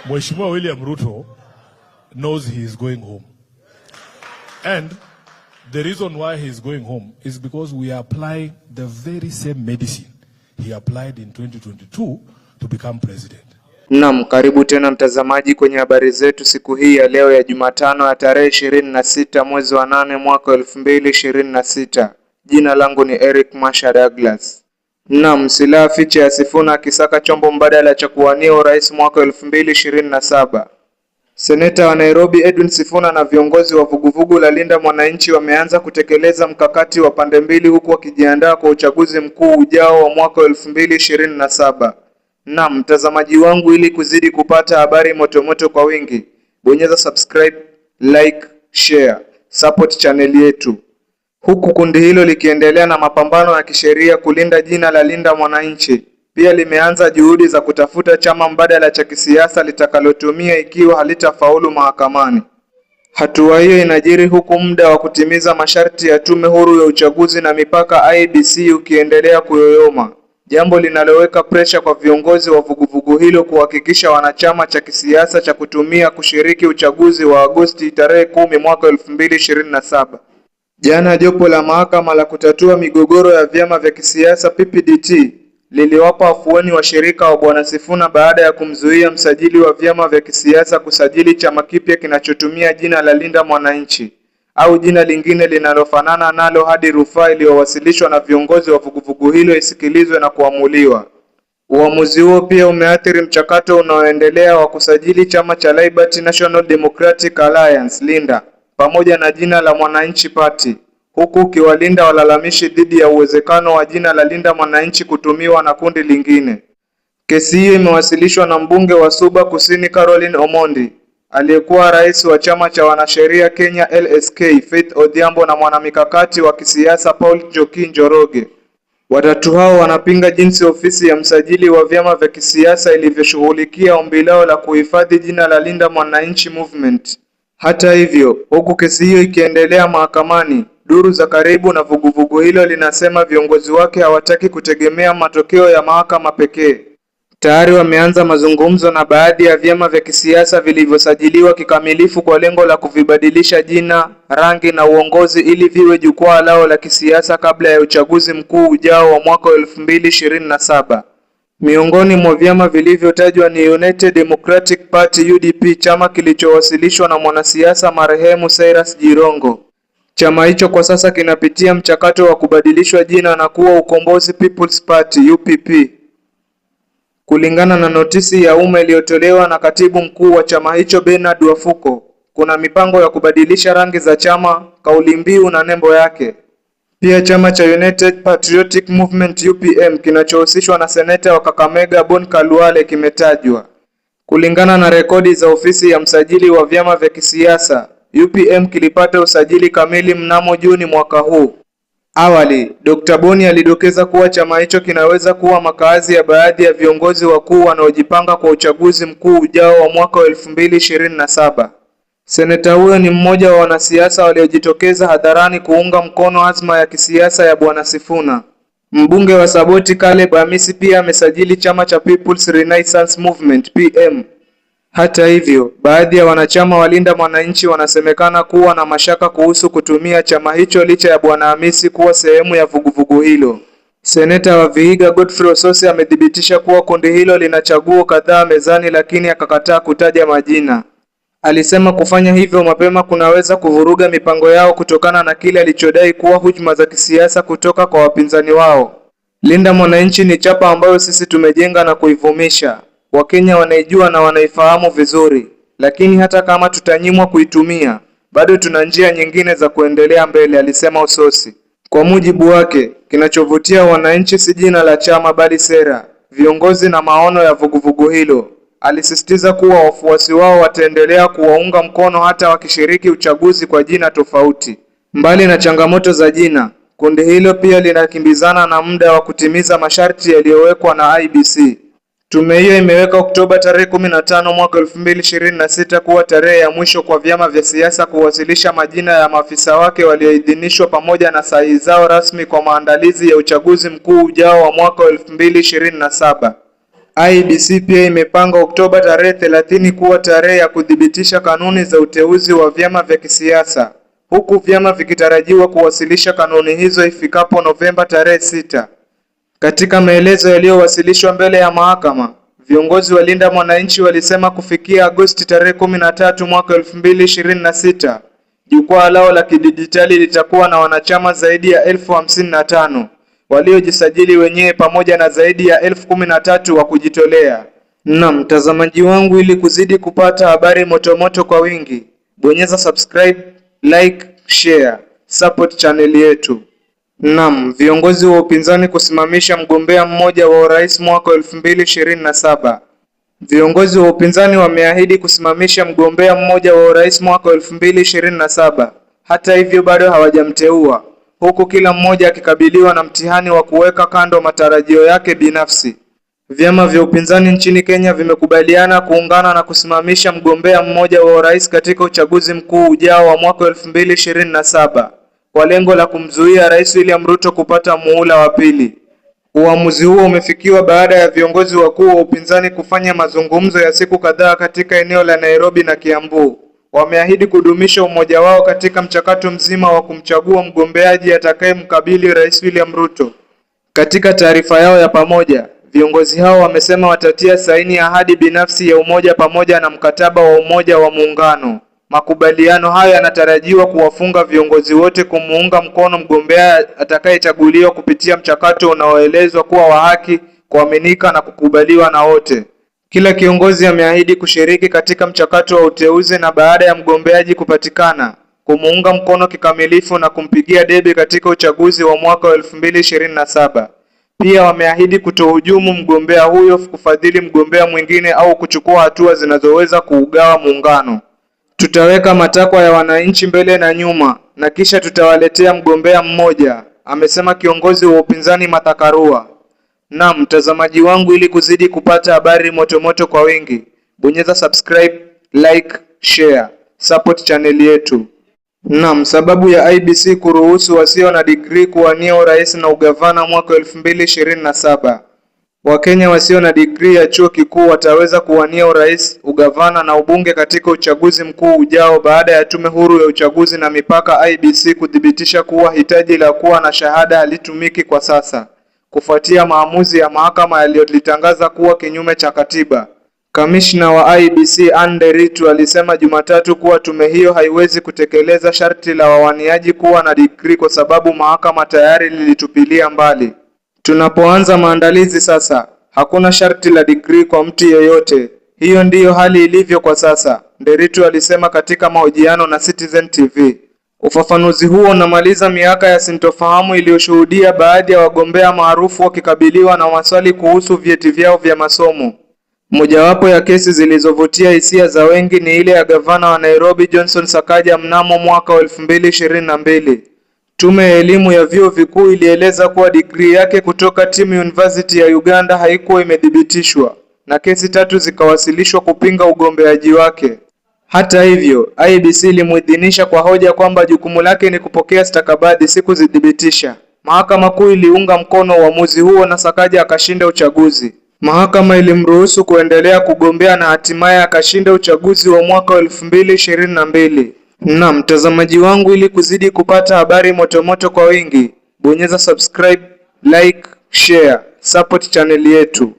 Mheshimiwa William Ruto knows he is going home. And the reason why he is going home is because we are applying the very same medicine he applied in 2022 to become president. Naam, karibu tena mtazamaji kwenye habari zetu siku hii ya leo ya Jumatano ya tarehe 26 mwezi wa 8 mwaka 2026. Jina langu ni Eric Masha Douglas. Naam, silaha fiche ya Sifuna akisaka chombo mbadala cha kuwania urais mwaka 2027. Seneta wa Nairobi Edwin Sifuna na viongozi wa vuguvugu la Linda Mwananchi wameanza kutekeleza mkakati wa pande mbili huku wakijiandaa kwa uchaguzi mkuu ujao wa mwaka 2027. Naam, mtazamaji wangu, ili kuzidi kupata habari motomoto kwa wingi, bonyeza subscribe, like, share, support channel yetu. Huku kundi hilo likiendelea na mapambano ya kisheria kulinda jina la Linda Mwananchi, pia limeanza juhudi za kutafuta chama mbadala cha kisiasa litakalotumia ikiwa halitafaulu mahakamani. Hatua hiyo inajiri huku muda wa kutimiza masharti ya Tume Huru ya Uchaguzi na Mipaka IEBC ukiendelea kuyoyoma, jambo linaloweka presha kwa viongozi wa vuguvugu hilo kuhakikisha wana chama cha kisiasa cha kutumia kushiriki uchaguzi wa Agosti tarehe 10 mwaka 2027. Jana jopo la mahakama la kutatua migogoro ya vyama vya kisiasa PPDT liliwapa afueni washirika wa Bwana Sifuna baada ya kumzuia msajili wa vyama vya kisiasa kusajili chama kipya kinachotumia jina la Linda Mwananchi au jina lingine linalofanana nalo hadi rufaa iliyowasilishwa na viongozi wa vuguvugu hilo isikilizwe na kuamuliwa. Uamuzi huo pia umeathiri mchakato unaoendelea wa kusajili chama cha Liberty National Democratic Alliance Linda pamoja na jina la Mwananchi Party, huku ukiwalinda walalamishi dhidi ya uwezekano wa jina la Linda Mwananchi kutumiwa na kundi lingine. Kesi hiyo imewasilishwa na mbunge wa Suba Kusini Caroline Omondi, aliyekuwa rais wa chama cha wanasheria Kenya LSK Faith Odhiambo na mwanamikakati wa kisiasa Paul Njoki Njoroge. Watatu hao wanapinga jinsi ofisi ya msajili wa vyama vya kisiasa ilivyoshughulikia ombi lao la kuhifadhi jina la Linda Mwananchi Movement. Hata hivyo, huku kesi hiyo ikiendelea mahakamani, duru za karibu na vuguvugu hilo linasema viongozi wake hawataki kutegemea matokeo ya mahakama pekee. Tayari wameanza mazungumzo na baadhi ya vyama vya kisiasa vilivyosajiliwa kikamilifu kwa lengo la kuvibadilisha jina, rangi na uongozi ili viwe jukwaa lao la kisiasa kabla ya uchaguzi mkuu ujao wa mwaka 2027. Miongoni mwa vyama vilivyotajwa ni United Democratic Party UDP, chama kilichowasilishwa na mwanasiasa marehemu Cyrus Jirongo. Chama hicho kwa sasa kinapitia mchakato wa kubadilishwa jina na kuwa Ukombozi People's Party UPP. Kulingana na notisi ya umma iliyotolewa na katibu mkuu wa chama hicho Bernard Wafuko, kuna mipango ya kubadilisha rangi za chama, kauli mbiu na nembo yake. Pia chama cha United Patriotic Movement UPM kinachohusishwa na seneta wa Kakamega Bon Khalwale kimetajwa. Kulingana na rekodi za ofisi ya msajili wa vyama vya kisiasa, UPM kilipata usajili kamili mnamo Juni mwaka huu. Awali, Dr. Boni alidokeza kuwa chama hicho kinaweza kuwa makazi ya baadhi ya viongozi wakuu wanaojipanga kwa uchaguzi mkuu ujao wa mwaka 2027. Seneta huyo ni mmoja wa wanasiasa waliojitokeza hadharani kuunga mkono azma ya kisiasa ya Bwana Sifuna. Mbunge wa Saboti Caleb Amisi pia amesajili chama cha People's Renaissance Movement PM. Hata hivyo, baadhi ya wanachama wa Linda Mwananchi wanasemekana kuwa na mashaka kuhusu kutumia chama hicho licha ya Bwana Amisi kuwa sehemu ya vuguvugu hilo. Seneta wa Vihiga Godfrey Osotsi amethibitisha kuwa kundi hilo lina chaguo kadhaa mezani lakini akakataa kutaja majina. Alisema kufanya hivyo mapema kunaweza kuvuruga mipango yao kutokana na kile alichodai kuwa hujuma za kisiasa kutoka kwa wapinzani wao. Linda Mwananchi ni chapa ambayo sisi tumejenga na kuivumisha. Wakenya wanaijua na wanaifahamu vizuri, lakini hata kama tutanyimwa kuitumia, bado tuna njia nyingine za kuendelea mbele, alisema Osotsi. Kwa mujibu wake, kinachovutia wananchi si jina la chama bali sera, viongozi na maono ya vuguvugu hilo. Alisisitiza kuwa wafuasi wao wataendelea kuwaunga mkono hata wakishiriki uchaguzi kwa jina tofauti. Mbali na changamoto za jina, kundi hilo pia linakimbizana na muda wa kutimiza masharti yaliyowekwa na IEBC. Tume hiyo imeweka Oktoba tarehe 15 mwaka 2026 kuwa tarehe ya mwisho kwa vyama vya siasa kuwasilisha majina ya maafisa wake walioidhinishwa pamoja na sahihi zao rasmi kwa maandalizi ya uchaguzi mkuu ujao wa mwaka 2027. IEBC pia imepanga Oktoba tarehe 30 kuwa tarehe ya kuthibitisha kanuni za uteuzi wa vyama vya kisiasa, huku vyama vikitarajiwa kuwasilisha kanuni hizo ifikapo Novemba tarehe 6. Katika maelezo yaliyowasilishwa mbele ya mahakama, viongozi wa Linda Mwananchi walisema kufikia Agosti tarehe 13 mwaka 2026, jukwaa lao la kidijitali litakuwa na wanachama zaidi ya 55,000 waliojisajili wenyewe pamoja na zaidi ya 13,000 wa kujitolea. Na mtazamaji wangu, ili kuzidi kupata habari motomoto kwa wingi, bonyeza subscribe, like, share, support channel yetu. Naam, viongozi wa upinzani kusimamisha mgombea mmoja wa urais mwaka 2027. Viongozi wa upinzani wameahidi kusimamisha mgombea mmoja wa urais mwaka 2027. Hata hivyo bado hawajamteua, huku kila mmoja akikabiliwa na mtihani wa kuweka kando matarajio yake binafsi. Vyama vya upinzani nchini Kenya vimekubaliana kuungana na kusimamisha mgombea mmoja wa urais katika uchaguzi mkuu ujao wa mwaka 2027 kwa lengo la kumzuia Rais William Ruto kupata muhula wa pili. Uamuzi huo umefikiwa baada ya viongozi wakuu wa upinzani kufanya mazungumzo ya siku kadhaa katika eneo la Nairobi na Kiambu. Wameahidi kudumisha umoja wao katika mchakato mzima wa kumchagua mgombeaji atakayemkabili Rais William Ruto. Katika taarifa yao ya pamoja, viongozi hao wamesema watatia saini ahadi binafsi ya umoja pamoja na mkataba wa umoja wa muungano. Makubaliano hayo yanatarajiwa kuwafunga viongozi wote kumuunga mkono mgombea atakayechaguliwa kupitia mchakato unaoelezwa kuwa wa haki, kuaminika na kukubaliwa na wote. Kila kiongozi ameahidi kushiriki katika mchakato wa uteuzi na baada ya mgombeaji kupatikana, kumuunga mkono kikamilifu na kumpigia debe katika uchaguzi wa mwaka wa 2027. Pia wameahidi kutohujumu mgombea huyo, kufadhili mgombea mwingine au kuchukua hatua zinazoweza kuugawa muungano. Tutaweka matakwa ya wananchi mbele na nyuma na kisha tutawaletea mgombea mmoja, amesema kiongozi wa upinzani Martha Karua. Naam, mtazamaji wangu, ili kuzidi kupata habari motomoto kwa wingi, bonyeza subscribe, like, share, support channel yetu. Naam, sababu ya IEBC kuruhusu wasio na digrii kuwania urais na ugavana mwaka 2027. Wakenya wasio na digrii ya chuo kikuu wataweza kuwania urais, ugavana na ubunge katika uchaguzi mkuu ujao baada ya Tume Huru ya Uchaguzi na Mipaka IEBC kuthibitisha kuwa hitaji la kuwa na shahada halitumiki kwa sasa, kufuatia maamuzi ya mahakama yaliyolitangaza kuwa kinyume cha katiba. Kamishna wa IEBC Anne Nderitu alisema Jumatatu kuwa tume hiyo haiwezi kutekeleza sharti la wawaniaji kuwa na digrii kwa sababu mahakama tayari lilitupilia mbali. Tunapoanza maandalizi sasa, hakuna sharti la digrii kwa mtu yeyote. Hiyo ndiyo hali ilivyo kwa sasa, Nderitu alisema katika mahojiano na Citizen TV. Ufafanuzi huo unamaliza miaka ya sintofahamu iliyoshuhudia baadhi ya wagombea maarufu wakikabiliwa na maswali kuhusu vyeti vyao vya masomo. Mojawapo ya kesi zilizovutia hisia za wengi ni ile ya gavana wa Nairobi Johnson Sakaja mnamo mwaka wa 2022. Tume ya elimu ya vyuo vikuu ilieleza kuwa digrii yake kutoka Team University ya Uganda haikuwa imethibitishwa na kesi tatu zikawasilishwa kupinga ugombeaji wake. Hata hivyo, IEBC ilimuidhinisha kwa hoja kwamba jukumu lake ni kupokea stakabadhi, si kuzithibitisha. Mahakama Kuu iliunga mkono uamuzi huo na Sakaja akashinda uchaguzi. Mahakama ilimruhusu kuendelea kugombea na hatimaye akashinda uchaguzi wa mwaka 2022. Na mtazamaji wangu, ili kuzidi kupata habari motomoto kwa wingi, bonyeza subscribe, like, share, support channel yetu.